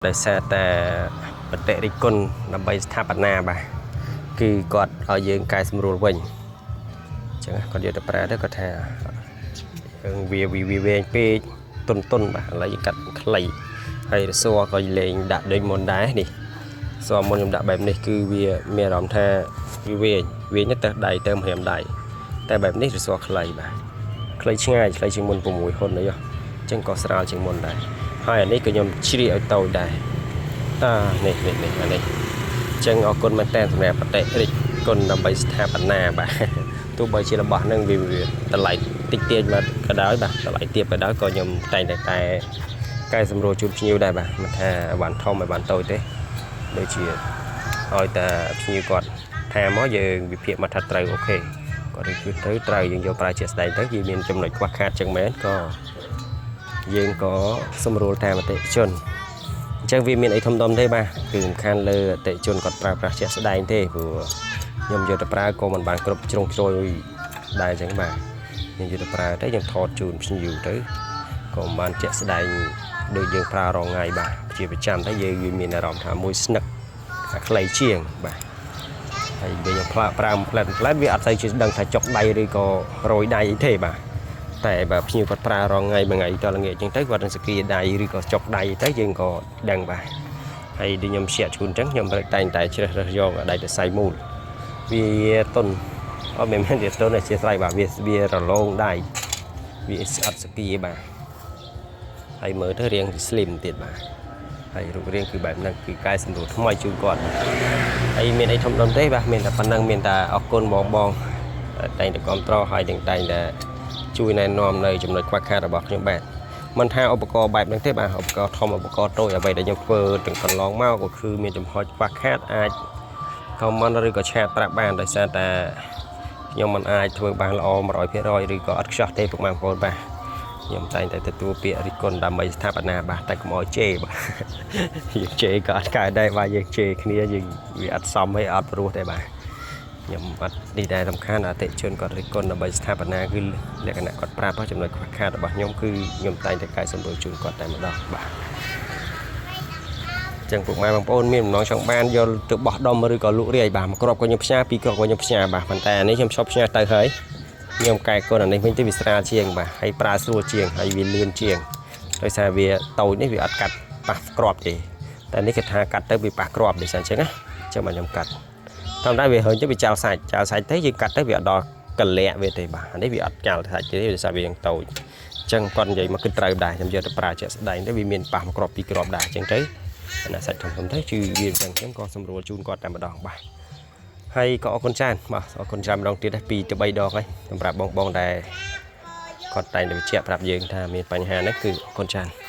ដោយសារតែបតិរិគុណដើម្បីស្ថាបនាបាទគឺគាត់ឲ្យយើងកែសម្រួលវិញអញ្ចឹងគាត់យកទៅប្រើទៅគាត់ថាយើងវាវាវាវែងពេកតុនតុនបាទឥឡូវយើងកាត់ខ្លីហើយរស័រក៏លេងដាក់ដូចមុនដែរនេះសមុនខ្ញុំដាក់បែបនេះគឺវាមានអារម្មណ៍ថាវាវែងវែងទៅដៃទៅម្រាមដៃតែបែបនេះរស័រខ្លីបាទខ្លីឆ្ងាយខ្លីជាងមុន6ហ៊ុនអីហ៎អញ្ចឹងក៏ស្រាលជាងមុនដែរហើយអានេះក៏ខ្ញុំជ្រៀកឲ្យតូចដែរតានេះនេះនេះអានេះអញ្ចឹងអរគុណមែនតើសម្រាប់បតិរិទ្ធគុណដើម្បីស្ថាបនាបាទទោះបីជារបស់ហ្នឹងវាតម្លៃតិចទៀចមកក៏ដោយបាទតម្លៃទាបក៏ដោយក៏ខ្ញុំតែងតែតែកែសម្រួលជូនភ្ញៀវដែរបាទមិនថាឲ្យបានធំឲ្យបានតូចទេដូចជាឲ្យតែភ្ញៀវគាត់ថាមកយើងវិភាគមកថាត្រូវអូខេគាត់រិះគន់ទៅត្រូវយើងយកប្រើជាក់ស្ដែងទៅវាមានចំណុចខ្វះខាតចឹងមែនក៏យើងក៏សម្រួលតាមអតិថិជនអញ្ចឹងវាមានអីធំដុំទេបាទគឺសំខាន់លើអតិថិជនគាត់ប្រើប្រាស់ជាក់ស្ដែងទេព្រោះខ្ញុំយកទៅប្រើក៏មិនបានគ្រប់ជ្រុងជ្រោយដែរអញ្ចឹងបាទខ្ញុំយកទៅប្រើទៅខ្ញុំថតជូនភ្ញៀវទៅក៏មិនបានជាក់ស្ដែងដូចយើងប្រើរាល់ថ្ងៃបាទជាប្រចាំទៅយើងវាមានអារម្មណ៍ថាមួយស្នឹកខ្លីជាងបាទហើយពេលខ្ញុំផ្លាប្រើផ្លែតផ្លែតវាអត់សូវជាដឹងថាចុកដៃឬក៏រយដៃអីទេបាទតែបើភ្ញៀវគាត់ប្រើរាល់ថ្ងៃមួយថ្ងៃតល្ងាចអញ្ចឹងទៅគាត់នឹងសគាដៃឬក៏ចុកដៃទៅយើងក៏ដឹងបាទហើយដូចខ្ញុំជូនអញ្ចឹងខ្ញុំតែងតែជ្រើសរើសយកដៃទៅសៃមូលវាតុនអត់មែនមែនវាតុនទេជាស្រ័យបាទវាវារលោងដៃវាស្អិតសគាបាទហើយមើលទៅរាង slim ទៀតបាទហើយរូបរាងគឺបែបហ្នឹងគឺកែសម្រួលថ្មីជូនគាត់ហើយមានអីធំដុំទេបាទមានតែប៉ុណ្្នឹងមានតែអរគុណបងបងតែងតែគ្រប់ត្រហើយនឹងតែងតែជួយណែនាំនៅចំណុចខ្វះខាតរបស់ខ្ញុំបាទមិនថាឧបករណ៍បែបហ្នឹងទេបាទឧបករណ៍ធំឧបករណ៍តូចអ្វីដែលខ្ញុំធ្វើទាំងកន្លងមកក៏គឺមានចំហចខ្វះខាតអាច comment ឬក៏chat ប្រាប់បានដោយសារតែខ្ញុំមិនអាចធ្វើបានល្អ100%ឬក៏អត់ខ្ចោះទេពុកម៉ែបងប្អូនបាទខ្ញុំតែងតែទទួលពាក្យរិះគន់ដើម្បីស្ថាបនាបាទតែកុំឲ្យជេរបាទយើងជេរក៏អត់កើតដែរបាទយើងជេរគ្នាយើងវាអត់សមហើយអត់ព្រោះទេបាទខ្ញុំអត់នេះដែរសំខាន់អតិថិជនគាត់រិះគន់ដើម្បីស្ថាបនាគឺលក្ខណៈគាត់ប្រាប់ចំណុចខ្វះខាតរបស់ខ្ញុំគឺខ្ញុំតែងតែកែសម្រួលជូនគាត់តែម្ដងបាទចឹងពុកម៉ែបងប្អូនមានបំណងចង់បានយកទៅបោះដុំឬក៏លក់រាយបាទមួយគ្រាប់ក៏ខ្ញុំផ្ញើពីរគ្រាប់ក៏ខ្ញុំផ្ញើបាទប៉ុន្តែអានេះខ្ញុំឈប់ផ្ញើទៅហើយខ្ញុំកែកូនអានេះវិញទៅវាស្រាលជាងបាទហើយប្រើស្រួលជាងហើយវាលឿនជាងដោយសារវាតូចនេះវាអត់កាត់ប៉ះគ្រាប់ទេតែនេះគេថាកាត់ទៅវាប៉ះគ្រាប់ដូចអញ្ចឹងណាអញ្ចឹងបាទខ្ញុំកាត់តាមដែរវាហើញទៅវាចោលសាច់ចោលសាច់ទៅយើងកាត់ទៅវាអត់ដល់កលៈវាទេបាទអានេះវាអត់ចោលសាច់ទេដោយសារវាយ៉ាងតូចអញ្ចឹងគាត់និយាយមកគឺត្រូវដែរខ្ញុំយកទៅប្រើជាក់ស្ដែងទៅវាមានប៉ះមួយគ្រាប់ពីរគ្រាប់ដែរអញ្ចឹងទៅអាណាសាច់ធំធំទៅគឺវាអញ្ចឹងអញ្ចឹងក៏សម្រួលជូនគាត់តែម្ដងបាទហើយក៏អរគុណច្រើនបាទអរគុណច្រើនម្ដងទៀតដែរ2ទៅ3ដងហើយសម្រាប់បងបងដែលគាត់តែងតែបញ្ជាក់ប្រាប់យើងថាមានបញ្ហាហ្នឹងគឺអរគុណច្រើន។